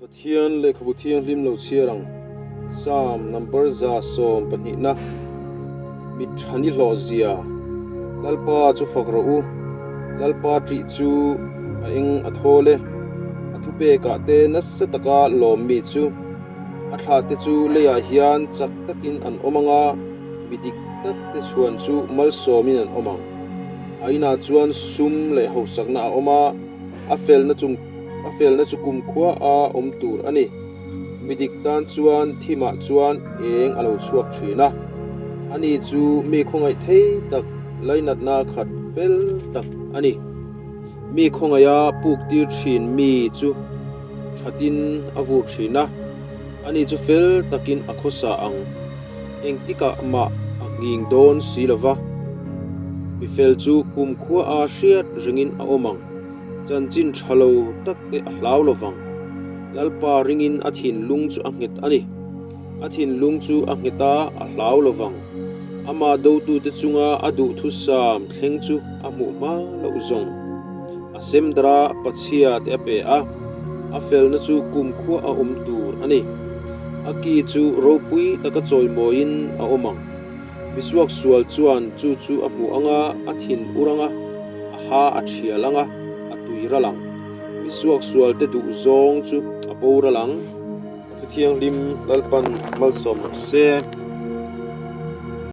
Pathian lehkhabu thianghlim lo chhiar ang. Psalm number 12 na mit tha ni hlawh zia. Lalpa chu fak rawh u. Lalpa ṭih chu a eng a thawl e. A thupekah te nasa taka lawm mi chu. A thlah te chu leiah hian chak takin an awm ang a, mi dik tak te chhuan chu malsawmin an awm ang. A inah chuan sum leh hausakna a awm a, a felna chung a felna chu kumkhua a awm tur a ni. Mi dik tan chuan thimah chuan eng a lo chhuak thin a, ani chu mi khawngaih thei tak lainatna khat fel tak a ni. Mi khawngaiha puk tir thin mi chu thatin a vur thin a, ani chu fel takin a khawsa ang. Engtikah mah a nghing dawn si lo va, mi fel chu kumkhua a hriat rengin a awm ang. Chanchin tha lo tak te a hlau lo vang. Lalpa ringin a thinlung chu a nghet a ni. A thinlung chu a nghet a, a hlau lo vang. Amah dotute chunga a duhthusam thleng chu a hmuh hma loh zawng. A semdara pachhia te a pe a, a felna chu kumkhua a awm tur a ni. A ki chu ropui taka chawimawiin a awm ang. Misuak sual chuan chu chu a hmu ang a, a thin ur ang a, a ha a thial ang a, a tui ral ang. Misuak sual te duh zawng chu a boral ang. Thu thianghlim Lalpan malsawm rawh se.